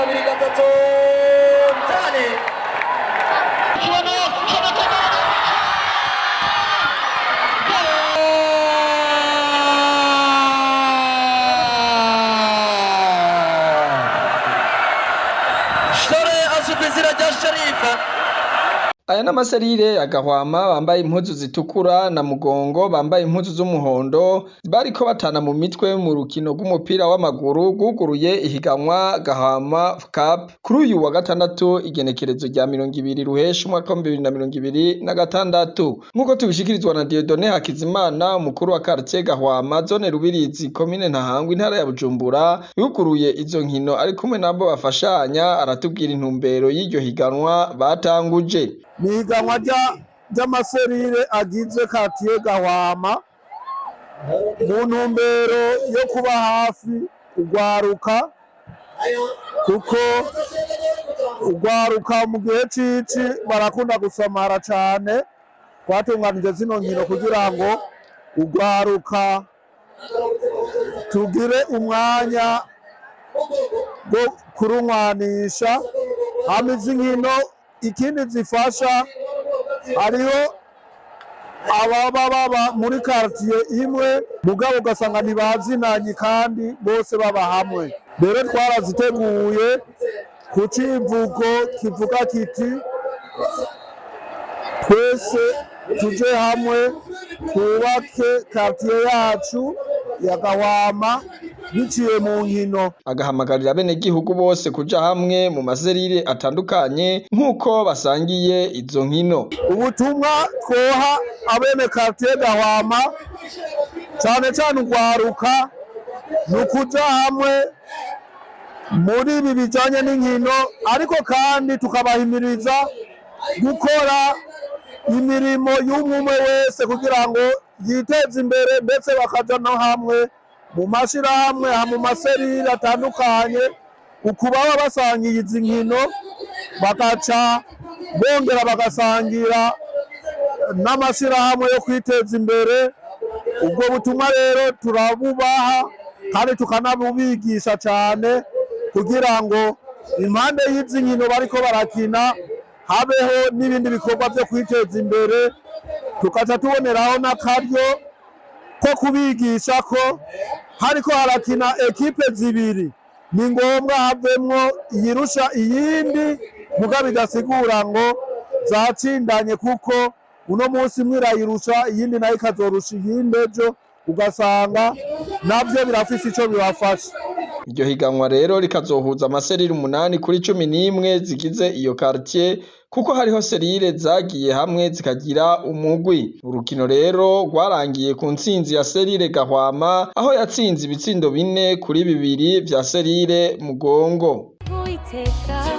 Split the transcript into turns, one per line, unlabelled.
Kabiri, gatatu, ndani. Shore azwi ku izina rya Sharifa.
Aya n'amaserire ya Gahwama bambaye impuzu zitukura na Mugongo bambaye impuzu z'umuhondo, bariko batana mu mitwe mu rukino rw'umupira w'amaguru rwuguruye ihiganwa Gahwama Cup kuri uyu wa gatandatu, igenekerezo rya 20 Ruheshi umwaka wa 2026, nk'uko tubishikirizwa na Dieudonné Hakizimana, umukuru wa quartier Gahwama, zone Rubirizi, komine Ntahangwa, intara ya Bujumbura, yuguruye izo nkino ari kumwe nabo bafashanya. Aratubwira intumbero y'iryo higanwa batanguje.
Ni ihiganwa ry'amaserire agize quartier Gahwama mu ntumbero yo kuba hafi urwaruka, kuko urwaruka mu gihe cici barakunda gusamara cane. Twatunganije zino nkino kugira ngo urwaruka tugire umwanya wo kurunywanisha. Hama izi nkino ikindi zifasha, hariho ababa baba muri quartier imwe mugabo ugasanga ntibazinanye kandi bose baba hamwe. Rero twaraziteguye ku civugo kivuga kiti: "Twese tuje hamwe twubake quartier yacu ya Gahwama biciye mu nkino."
Agahamagarira abenegihugu bose kuja hamwe mu maserire atandukanye nk'uko basangiye izo nkino.
Ubutumwa twoha abene quartier Gahwama, cane cane urwaruka, ni ukuja hamwe muri ibi bijanye n'inkino, ariko kandi tukabahimiriza gukora imirimo y'umwe wese kugira ngo yiteze imbere, ndetse bakaja no hamwe mu mashirahamwe, mu maserire atandukanye, uku baba basangiye izi nkino bagaca bongera bagasangira n'amashirahamwe yo kwiteza imbere. Ubwo butumwa rero turabubaha kandi tukanabubigisha cane kugira ngo impande y'izi nkino bariko barakina habeho n'ibindi bikorwa vyo kwiteza imbere. Tukaca tuboneraho n'akaryo ko kubigisha ko hariko harakina ekipe zibiri, ni ngombwa havemwo iyirusha iyindi, mugabo bidasigura ngo zatsindanye, kuko uno munsi imwe irayirusha, iyindi nayo ikazorusha iyindi ejo, ugasanga navyo birafise ico bibafasha.
Iryo higanwa rero rikazohuza amaserire 8 kuri 11 zigize iyo quartier, kuko hariho serire zagiye hamwe zikagira umugwi. Urukino rero rwarangiye ku ntsinzi ya serire Gahwama, aho yatsinze ibitsindo 4-2 vya serire Mugongo.
Uwiteka.